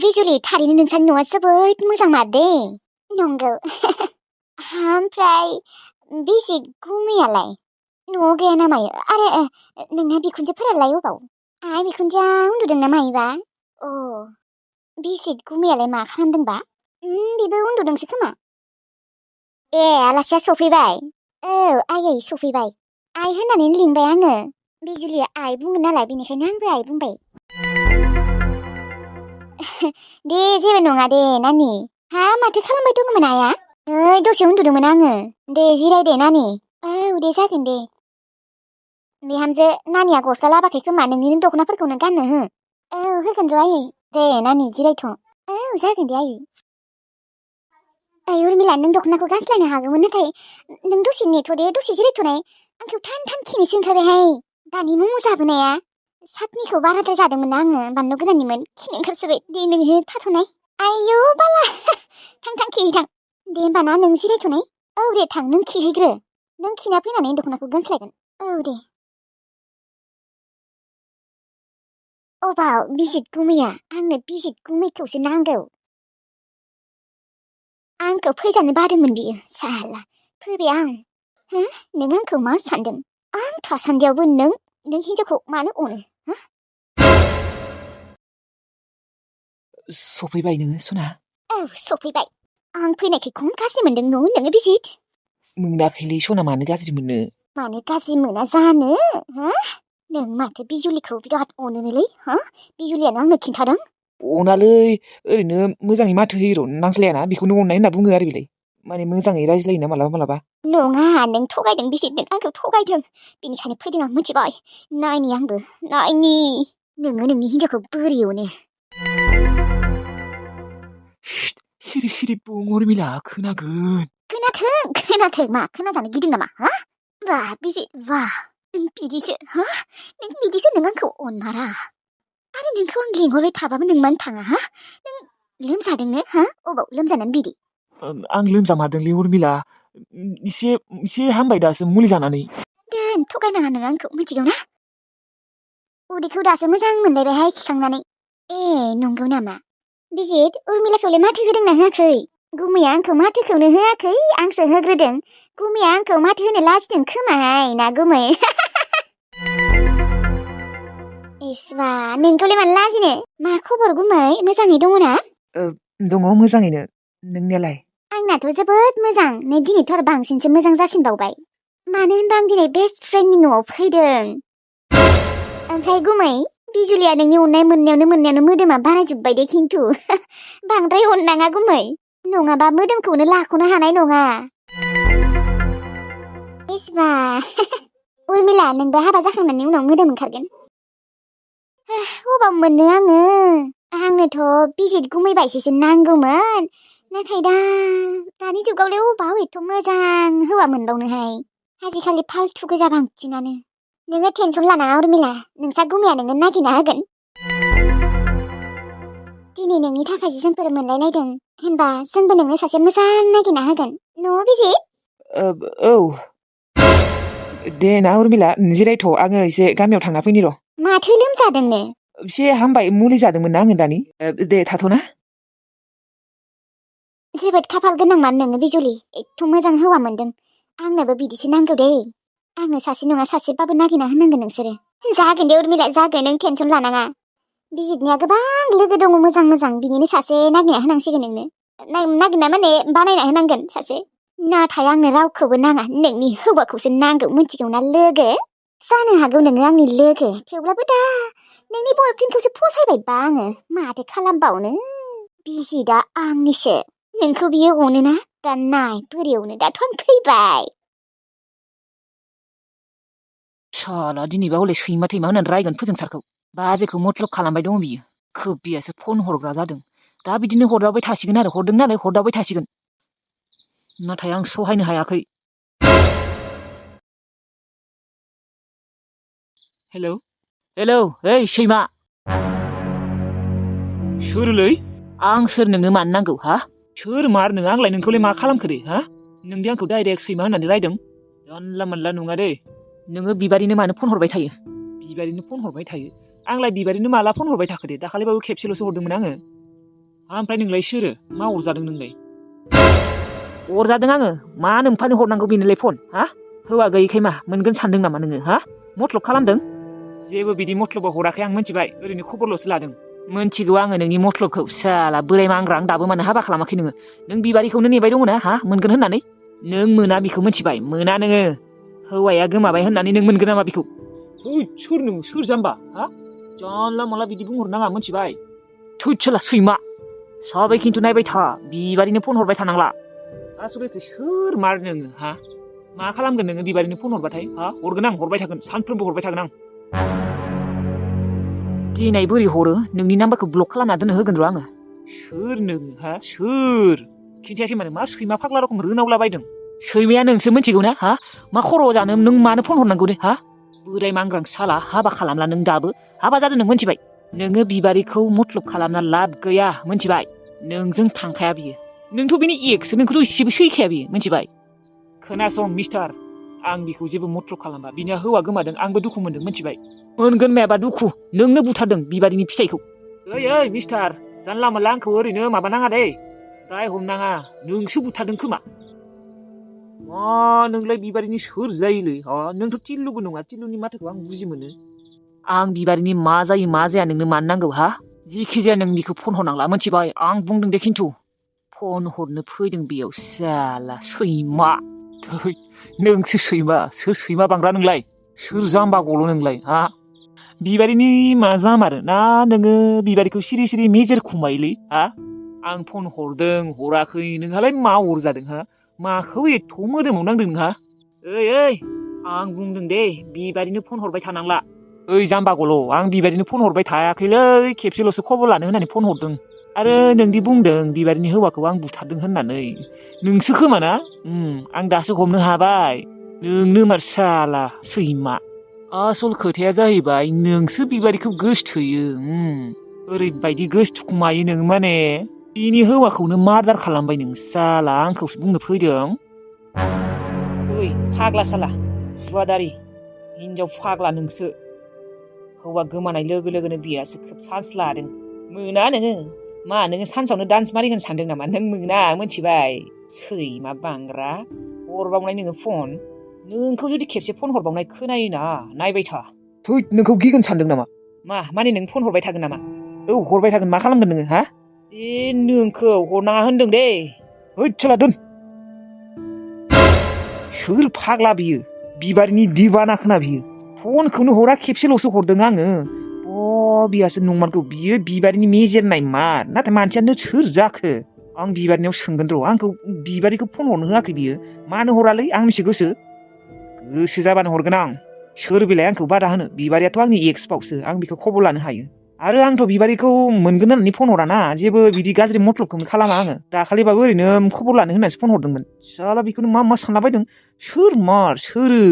बिजुलि थारैनो नोंसानि न'आ जोबोद मोजां मारदे। नंगौ। ओमफ्राय बिजित गुमैयालाय न'आव गैया ना मायो? आरो नोंना बिखुनजोफोरालाय अबाव? बिखुनजोआ उन्दुदों ना मायोबा? अ बिजित गुमैयालाय मा खालामदोंबा? बेबो उन्दुदोंसो खोमा। आलासिया सफैबाय। औ आयै सफैबाय। आइ होननानै लिंबाय आङो। बिजुलिया आइ बुङो नालाय बेनिखायनो आंबो आइ बुंबाय। दे जेबो नङा दे नानि। माथो खालामबाय दङमोन आइया? दसे उन्दुदोंमोन आङो। दे जिराय दे नानि। औ दे जागोन दे। बिहामजो नानिया गस्ला लाबाखै खोमा नोंनिनो दख'नाफोरखौनो गाननो हो। औ होगोन र' आयै। दे नानि जिरायथ'। औ जागोन दे आयै। उर्मिला नों दख'नाखौ गानस्लायनो हागौमोन नाथाय नों दसे नेथ' दे दसे जिरायथ'नाय। आंखौ थान खिनोसो ओंखारबायहाय। दानि मम' जाबोनाया सातनिखौ बाराद्राय जादोंमोन ना आङो बानलु गोराननिमोन खिनो ओंखारसोबाय। दे नोङो थाथ'नाय। आयौ बाला थां खिहैथां। दे होमबा ना नों जिरायथ'नाय। औ दे थां नों खिहैग्रो। नों खिना फैनानै दख'नाखौ गानस्लायगोन। औ दे। अबाव बिजित गुमैया? आंनो बिजित गुमैखौसो नांगौ। आंखौ फैजानो बादोंमोन बियो साला। फैबाय आं। नों आंखौ मा सानदों? आं थासान्दियावबो नों हिनजावखौ मानो अनो? सफैबाय नोङो सना? औ सफैबाय। आं फैनायखौ खम गाज्रि मोनदों नोङो बिजित? मोनाखैलै सना मानो गाज्रि मोननो? मानो गाज्रि मोना जानो? नों माथो बिजुलिखौ बिराद अनोनोलै? बिजुलियानो आंनो खिन्थादों। अनालै ओरैनो मोजाङै माथो होयो र' नांज्लायाना बेखौनो अननाय होनना बुङो आरो बेलाय। माने मोजाङै रायज्लायोना मालाबा। नङा नों थगायदों बिजित, नों आंखौ थगायदों। बेनिखायनो फैदों आं मिथिबाय। नायनि आंबो नायनि नोङो नोंनि हिनजावखौ बोरै अनो। सिरि बुं उर्मिला खोनागोन। खोनाथों मा खोनाजानो गिदों नामा? बा बिजित बा नों बिदिसो नों आंखौ अनमारा। आरो नोंखौ आं लिंहरबाय थाबाबो नों मानो थाङा? नों लोमजादोंनो? अबाव लोमजानानै बिदि? आं लोमजामारदोंलै उर्मिला। एसे हामबाय दासो मुलि जानानै। दोन थगायनाङा नों आंखौ मिथिगौ ना? उदैखौ दासो मोजां मोनलायबायहाय खिखांनानै। नंगौ नामा? बिजित उर्मिलाखौलाय माथो होदोंना होआखै? गुमैया आंखौ माथोखौनो होआखै, आंसो होग्रोदों। गुमैया आंखौ माथो होनो लाजिदों खोमाहाय ना गुमै? इस्बा नोंखौलाय मानो लाजिनो? मा खबर गुमै? मोजाङै दङ ना? दङ मोजाङैनो। नोंनियालाय? आंनाथ' जोबोद मोजां। नै दिनैथ' आरो बांसिनसो मोजां जासिनबावबाय। मानो होनबा आं दिनै बेस्ट फ्रेन्डनि न'आव फैदों। ओमफ्राय गुमै बिजुलिया नोंनि अननाय मोननायावनो मोदोमा बारायजोब्बाय दे खिन्थु। बांद्राय अननाङा गुमै, नङाबा मोदोमखौनो लाख'नो हानाय नङा। इस्बा उर्मिला नोंबो हाबा जाखांनायनि उनाव मोदोम ओंखारगोन। अबाव मोननो आङो? आंनोथ' बिजित गुमै बायदिसो नांगौमोन। नाथाय दानि जुगावलाय अबाव एथ' मोजां हौवा मोनबावनोहाय। आजिखालि फालथु गोजा बांसिनानो। नोङो टेनसन लानाङा उर्मिला, नोंसा गुमैया नोंनो नागिरना होगोन। दिनै नोंनि थाखायसो जोंफोर मोनलायलायदों होनबा जोंबो नोंनो सासे मोजां नागिरना होगोन। न' बिजित? औ दे ना उर्मिला जिरायथ', आङो एसे गामियाव थांना फैनि र'। माथो लोमजादोंनो? एसे हामबाय, मुलि जादोंमोन ना आङो दानि। दे थाथ'ना। जोबोद खाफाल गोनांमान नोङो बिजुलि, एथ' मोजां हौवा मोनदों। आंनोबो बिदिसो नांगौ दे। आंनो सासे नङा सासेबाबो नागिरना होनांगोन नोंसोरो। जागोन दे उर्मिला जागोन, नों टेनसन लानाङा। बिजितनिया गोबां लोगो दङ मोजां, बिनिनो सासे नागिरना होनांसिगोन नोंनो। नागिरना माने बानायना होनांगोन सासे। नाथाय आंनो रावखौबो नाङा, नोंनि हौवाखौसो नांगौ मिथिगौ ना लोगो? जानो हागौ नोङो आंनि लोगो, थेवब्लाबो नोंनि बयफ्रेन्डखौसो फसायबायबा आङो माथो खालामबावनो। बिजितआ आंनिसो, नोंखौ बियो अनोना? दा नाय बोरै अनो, दाथ' आं फैबाय। साला दिनैबा हले सैमा थैमा होननानै रायगोन फोजोंसारखौ। बाजैखौ मत्लब खालामबाय दङ बियो। खोबियासो फन हरग्रा जादों। दा बिदिनो हरदावबाय थासिगोन आरो, हरदों नालाय हरदावबाय थासिगोन। नाथाय आं सहायनो हायाखै। हेलौ ओइ सैमा। सोरलै? आं सोर नोंनो मानो नांगौ? सोर मार नोङो? आंलाय नोंखौलाय मा खालामखो दे? नोंदि आंखौ डाइरेक्ट सैमा होननानै रायदों? जानला मोनला नङा दे। नोङो बिबारिनो मानो फन हरबाय थायो? बिबारिनो फन हरबाय थायो? आंलाय बिबारिनो माला फन हरबाय थाखो दे? दाखालिबाबो खेबसेल'सो हरदोंमोन आङो। ओमफ्राय नोंलाय सोरो मा अरजादों नोंलाय अरजादों आङो मा नोंफानो हरनांगौ बेनोलाय फन हा हौवा गैयैखाय मा मोनगोन सानदों नामा नोङो हा मत्लब खालामदों जेबो बिदि मत्लबाव हराखै आं मिथिबाय ओरैनो खबरल'सो लादों मोनथिगौ आङो नोंनि मत्लबखौ साला बोराय मांग्रा आं दाबो मानो हाबा खालामाखै नोङो नों बिबारिखौनो नेबाय दङ ना हा मोनगोन होननानै नों मोना बिखौ मिथिबाय मोना नोङो हौवाया गोमाबाय होननानै नों मोनगोन नामा बिखौ सोर नों सोर जाम्बा हा जानला माला बिदि बुंहरनो नाङा मिथिबाय थोद सैमा साबाय खिन्थु नायबाय था बिबारिनो फन हरबाय थानांला आसलथे सोर मार नोङो हा मा खालामगोन नोङो बिबारिनो फन हरबाथाय हा हरगोन आं हरबाय थागोन सानफ्रोमबो हरबाय थागोन आं दिनै बोरै हरो नोंनि नाम्बारखौ ब्लक खालामना दोननो होगोन र' आङो सोर नोङो हा सोर खिन्थायाखै माने मा सैमा फाग्ला रखम रोनावला बायदों सैमाया नोंसो मिथिगौ ना हा मा खर' जानो नों मानो फन हरनांगौ दे हा बोराय मांग्रां साला हाबा खालामला नों दाबो हाबा जादों नों मिथिबाय नोङो बिबारिखौ मत्लब खालामना लाब गैया मिथिबाय नोंजों थांखाया बियो नोंथ' बिनि एक्सो नोंखौथ' इसेबो सैखाया बियो मिथिबाय खोनासं मिस्टार आं बिखौ जेबो मत्लब खालामा बिनिया हौवा गोमादों आंबो दुखु मोनदों मिथिबाय मोनगोन मायाबा दुखु नोंनो बुथारदों बिबारिनि फिसाइखौ ओइ मिस्टार जानला मोनला आंखौ ओरैनो माबा नाङा दे दाय हमनाङा नोंसो बुथारदों खोमा नोंलाय बिबारिनि सोर जायोलै नोंथ' टिल्लुबो नङा टिल्लुनि माथोखौ आं बुजि मोनो आं बिबारिनि मा जायो मा जाया नोंनो मानो नांगौ हा जिखिजाया नों बिखौ फन हरनांला मिथिबाय आं बुंदों दे खिन्थु फन हरनो फैदों बेयाव साला सैमा थै नोंसो सैमा सोर सैमा बांग्रा नोंलाय सोर जाम्बा गल' नोंलाय हा बिबारिनि मा जामारो ना नोङो बिबारिखौ सिरि सिरि मेजेर खुमायोलै हा आं फन हरदों हराखै नोंहालाय मा अरजादों हा माखौ एथ' मोदोमाव नांदों नोंहा ओइ आं बुंदों दे बिबारिनो फन हरबाय थानांला ओइ जाम्बा गल' आं बिबारिनो फन हरबाय थायाखैलै खेबसेल'सो खबर लानो होननानै फन हरदों आरो नोंदि बुंदों बिबारिनि हौवाखौ आं बुथारदों होननानै नोंसो खोमा ना आं दासो हमनो हाबाय नोंनो मार साला सैमा आसल खोथाया जाहैबाय नोंसो बिबारिखौ गोसथोयो ओरैबायदि गोसथुखुमायो नों माने बिनि हौवाखौनो मार्डार खालामबाय नों साला आंखौसो बुंनो फैदों ओइ फाग्ला साला जुवादारि हिनजाव फाग्ला नोंसो हौवा गोमानाय लोगो लोगोनो बियासो खोब चान्स लादों मोना नोङो सान्सावनो डान्स मारिगोन सानदों नामा नों मोना मिथिबाय सैमा बांग्रा हरबावनाय नोङो फन नोंखौ जुदि खेबसे फन हरबावनाय खोनायोना नायबाय था थैद नोंखौ गिगोन सानदों नामा माने नों फन हरबाय थागोन नामा औ हरबाय थागोन मा खालामगोन नोङो हा नोंखौ हरनाङा होनदों दे हैद साला दोन सोर फाग्ला बियो बिबारिनि दिबाना खोना बियो फनखौनो हरा खेबसेल'सो हरदों आङो बियासो नंमारगौ बियो बिबारिनि मेजेरनाय मार नाथाय मानसियानो सोर जाखो आं बिबारिनियाव सोंगोन र' आंखौ बिबारिखौ फन हरनो होआखै बियो मानो हरालै आंनिसो गोसो जाबानो हरगोन आं सोर बेलाय आंखौ बादा होनो बिबारियाथ' आंनि एक्स बावसो आं बिखौ खबर लानो हायो आरो आंथ' बिबारिखौ मोनगोन होननानै फन हराना जेबो बिदि गाज्रि मत्लबखौनो खालामा आङो दाखालिबाबो ओरैनो खबर लानो होननासो फन हरदोंमोन साला बेखौनो मा सानला बायदों सोरो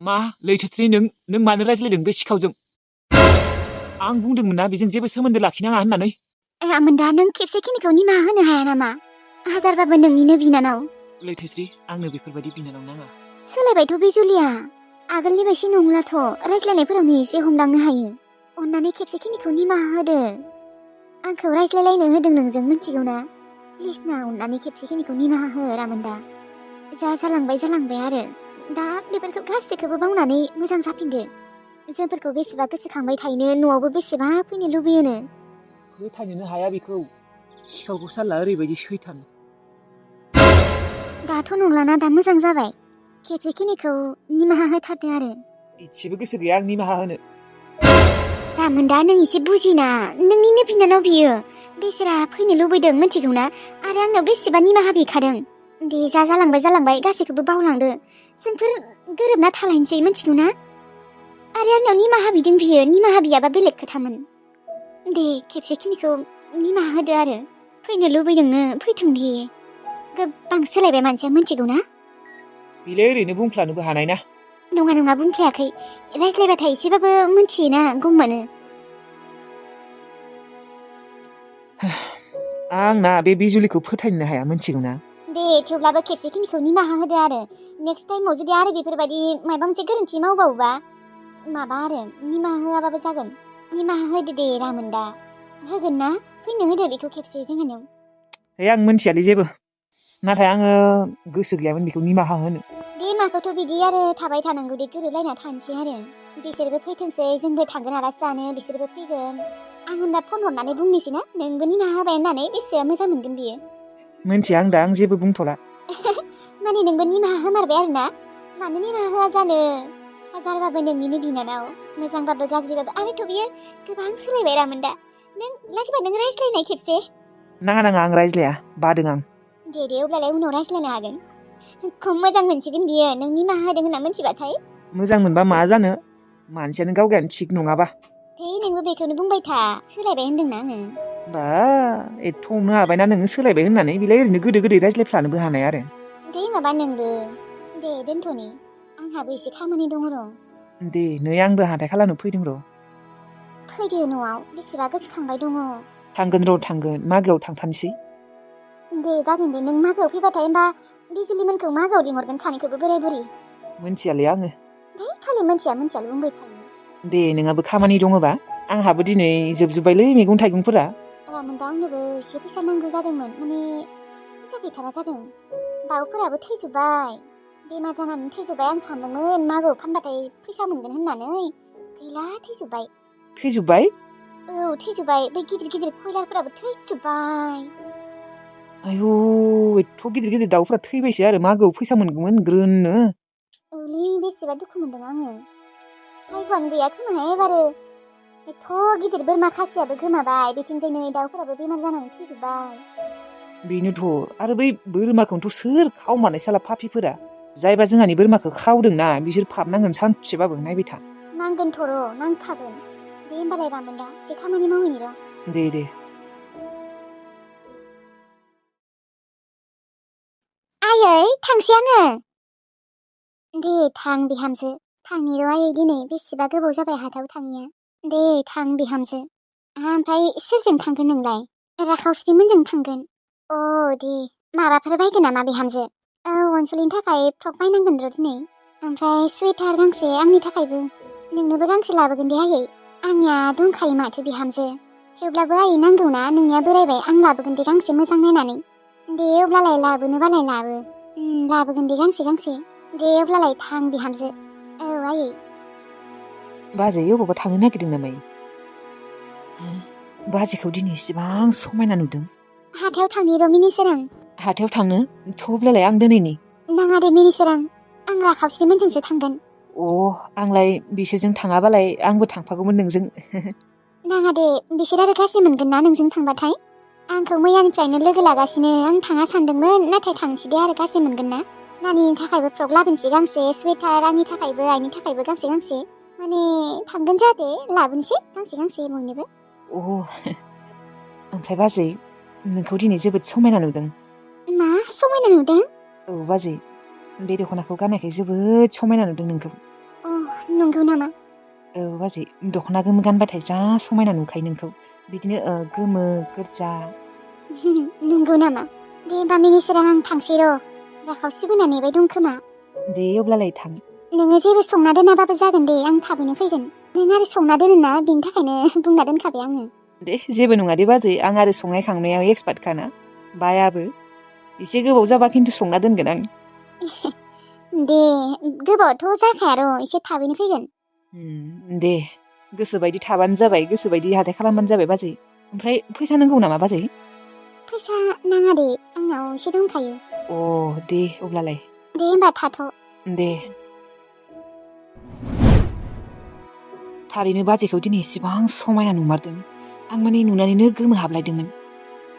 मा लैथोस्रि नों मानो रायज्लायदों बे सिखावजों आं बुंदोंमोन ना बेजों जेबो सोमोन्दो लाखिनाङा होननानै आमोन्दा नों खेबसेखिनिखौ निमाहा होनो हाया नामा हाजारबाबो नोंनिनो बिनानाव लैथोस्रि आंनो बेफोरबायदि बिनानाव नाङा सोलायबायथ' बिजुलिया आगोलनि बायदि नंलाथ' रायज्लायनायफोरावनो एसे हमदांनो हायो अन्नानै खेबसेखिनिखौ निमाहा होदो आंखौ रायज्लायलायनो होदों नोंजों मिथिगौ ना प्लिज ना अन्नानै खेबसेखिनिखौ निमाहा हो रामोन्दा जालांबाय आरो दा बेफोरखौ गासैखौबो बावनानै मोजां जाफिनदो जोंफोरखौ बेसेबा गोसोखांबाय थायोनो न'आवबो बेसेबा फैनो लुबैयोनो फोथायनोनो हाया बेखौ सिखावखौ साला ओरैबायदि सैथान दाथ' नंलाना दा मोजां जाबाय खेबसेखिनिखौ निमाहा होथारदो आरो इसेबो गोसो गैया आं निमाहा होनो रामोन्दा नों एसे बुजिना नोंनिनो बिनानाव बियो बेसेरा फैनो लुबैदों मिथिगौ ना आरो आंनाव बेसेबा निमाहा बिखादों दे जालांबाय गासैखौबो बावलांदो जोंफोर गोरोबना थालायनोसै मिथिगौ ना आरो आंनाव निमाहा बिदों बियो निमाहा बियाबा बेलेग खोथामोन दे खेबसेखिनिखौ निमाहा होदो आरो फैनो लुबैदोंनो फैथों दे गोबां सोलायबाय मानसिया मिथिगौ ना बिलाय ओरैनो बुंफ्लानोबो हानाय ना नङा बुंफ्लायाखै रायज्लायबाथाय एसेबाबो मिथियोना गम मोनो आंना बे बिजुलिखौ फोथायनो हाया मिथिगौ ना दे थेवब्लाबो खेबसेखिनिखौ निमाहा होदो आरो नेक्स्ट टाइमाव जुदि आरो बेफोरबायदि माबा मोनसे गोरोन्थि मावबावोबा माबा आरो निमाहा होआबाबो जागोन निमाहा होदो दे रामोनदा होगोन ना फैनो होदो बेखौ खेबसे जोंहानियाव आं मोनथियालै जेबो नाथाय आङो गोसो गैयामोन बेखौ निमाहा होनो दे माखौथ' बिदि आरो थाबाय थानांगौ दे गोरोबलायना थानोसै आरो बिसोरबो फैथोंसै जोंबो थांगोन आलासि जानो बिसोरबो फैगोन आं होनदा फन हरनानै बुंनोसै ना नोंबो निमाहा होबाय होननानै बेसेबा मोजां मोनगोन बियो मोनथिया आं जेबो बुंथ'ला माने नोंबो निमाहा होमारबाय आरो ना मानो निमाहा होआ जानो हाजारबाबो नोंनिनो बिनानाव मोजांबाबो गाज्रिबाबो आरोथ' बियो गोबां सोलायबाय रामोनदा नों लागिबा नों रायज्लायनाय खेबसे नाङा आं रायज्लाया बादों आं दे अब्लालाय उनाव रायज्लायनो हागोन खम मोजां मोनसिगोन बियो नों निमाहा होदों होनना मोनथिबाथाय मोजां मोनबा मा जानो मानसियानो गावगायानो थिग नङाबा हे नोंबो बेखौनो बुंबाय था सोलायबाय होनदोंना आङो बा एथ' हमनो हाबायना नोङो सोलायबाय होननानै बेलाय ओरैनो गोदै रायज्लायफ्लानोबो हानाय आरो दे माबा नोंबो दे दोनथ'नि आंहाबो एसे खामानि दङ र' दे नै आंबो हाथाय खालामनो फैदों र' फैदो न'आव बेसेबा गोसोखांबाय दङ थांगोन मागोआव थांफानोसै दे जागोन दे नों मागोआव फैबाथाय होमबा बिजुलिमोनखौ मागोआव लिंहरगोन सानैखौबो बोराय बुरि मोनथियालै आङो दे खालि मोनथियाल' बुंबाय थायो दे नोंहाबो खामानि दङबा आंहाबो दिनै जोबजोब्बायलै मैगं थाइगंफोरा रामोनदा आंनोबो एसे फैसा नांगौ जादोंमोन माने फैसा गैथारा जादों दाउफोराबो थैजोब्बाय बेमार जानानै थैजोब्बाय आं सानदोंमोन मागोआव फानबाथाय फैसा मोनगोन होननानै गैला थैजोब्बाय औ थैजोब्बाय बे गिदिर कयलारफोराबो थैजोब्बाय आयौ एथ' गिदिर दाउफोरा थैबायसो आरो मागोआव फैसा मोनगौमोन ग्रोननो औलै बेसेबा दुखु मोनदों आङो भाग्यआनो गैया खोमाहाय एबारो एथ' गिदिर बोरमा खासियाबो गोमाबाय बेथिंजाय नै दाउफोराबो बेमार जानानै थैजोब्बाय बेनोथ' आरो बै बोरमाखौनोथ' सोर खावमारनाय साला पापिफोरा जायबा जोंहानि बोरमाखौ खावदोंना बिसोर पाबनांगोन सानसेबाबो नायबाय था नांगोनथ' र' नांखागोन दे होमबालाय रामोनदा एसे खामानि मावहैनि र' दे आयै थांसै आङो दे थां बिहामजो थांनि र' आयै दिनै बेसेबा गोबाव जाबाय हाथायाव थाङिया दे थां बिहामजो ओमफ्राय सोरजों थांगोन नोंलाय राखावस्रिमोनजों थांगोन अ दे माबाफोर बायगोन नामा बिहामजो औ अनसुलिनि थाखाय फ्रक बायनांगोन र' दिनै ओमफ्राय सुवेटार गांसे आंनि थाखायबो नोंनोबो गांसे लाबोगोन दे आयै आंनिया दंखायो माथो बिहामजो थेवब्लाबो आयै नांगौना नोंनिया बोरायबाय आं लाबोगोन दे गांसे मोजां नायनानै दे अब्लालाय लाबोनोबालाय लाबोगोन दे गांसे दे अब्लालाय थां बिहामजो औ आयै बाजै अबावबा थांनो नागिरदों नामा बाजैखौ दिनै इसेबां समायना नुदों हाथायाव थांनि र' मिनिसोरां हाथायाव थांनो थ'ब्लालाय आं दोनैनि नाङा दे मिनिसोरां आं राखावस्रिमोनजोंसो थांगोन आंलाय बिसोरजों थाङाबालाय आंबो थांफागौमोन नोंजों नाङा दे बिसोर आरो गाज्रि मोनगोन ना नोंजों थांबाथाय आंखौ मैयानिफ्रायनो लोगो लागासिनो आं थाङा सानदोंमोन नाथाय थांसै दे आरो गाज्रि मोनगोन ना नानिनि थाखायबो फ्रक लाबोनोसै गांसे सुवेटार आंनि थाखायबो आइनि थाखायबो गांसे माने थांगोन जाहाथे लाबोनोसै गांसे बयनोबो ओमफ्राय बाजै नोंखौ दिनै जोबोद समायना नुदों मा समायना नुदों औ बाजै बे दख'नाखौ गाननायखाय जोबोद समायना नुदों नोंखौ नंगौ नामा औ बाजै दख'ना गोमो गानबाथाय जा समायना नुखायो नोंखौ बिदिनो गोमो गोजा नंगौ नामा दे होमबा मिनिसोरां आं थांसै र' राखावस्रि बोना नेबाय दं खोमा दे अब्लालाय थां नोङो जेबो संना दोनाबाबो जागोन दे आं थाबैनो फैगोन नों आरो संना दोनोना बिनि थाखायनो बुंना दोनखाबाय आङो दे जेबो नङा दे बाजै आं आरो संनाय खावनायाव एक्सपार्टखाना बायाबो एसे गोबाव जाबा खिन्थु संना दोनगोन आं दे गोबावथ' जाखाया र' एसे थाबैनो फैगोन दे गोसोबायदि थाबानो जाबाय गोसोबायदि हाथाय खालामबानो जाबाय बाजै ओमफ्राय फैसा नांगौ नामा बाजै फैसा नाङा दे आंनाव एसे दंखायो दे अब्लालाय दे होमबा थाथ' दे थारैनो बाजैखौ दिनै इसेबां समायना नुमारदों आं माने नुनानैनो गोमोहाबलायदोंमोन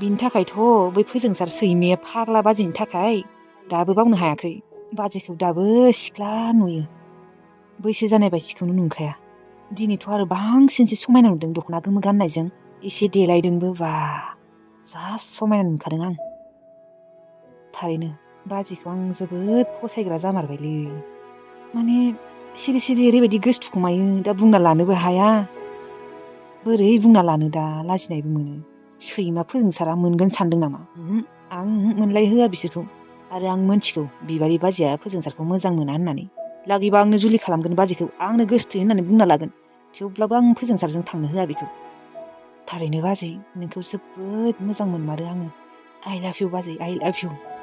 बिनि थाखायथ' बै फोजोंसार सैमाया फाग्ला बाजैनि थाखाय दाबो बावनो हायाखै बाजैखौ दाबो सिख्ला नुयो बैसो जानाय बायदिखौनो नंखाया दिनैथ' आरो बांसिनसो समायना नुदों दख'ना गोमो गाननायजों एसे देलायदोंबो बा जा समायना नुखादों आं थारैनो बाजैखौ आं जोबोद फसायग्रा जामारबायलै माने सिरि ओरैबायदि गोसोथुखुमायो दा बुंना लानोबो हाया बोरै बुंना लानो दा लाजिनायबो मोनो सैमा फोजोंसारा मोनगोन सानदों नामा आं मोनलाय होआ बिसोरखौ आरो आं मोनथिगौ बिबारि बाजैया फोजोंसारखौ मोजां मोना होननानै लागैबा आंनो जुलि खालामगोन बाजैखौ आंनो गोसथोयो होननानै बुंना लागोन थेवब्लाबो आं फोजोंसारजों थांनो होआ बेखौ। थारैनो बाजै, नोंखौ जोबोद मोजां मोनमारो आङो। आइ लाभ इउ बाजै, आइ लाभ इउ।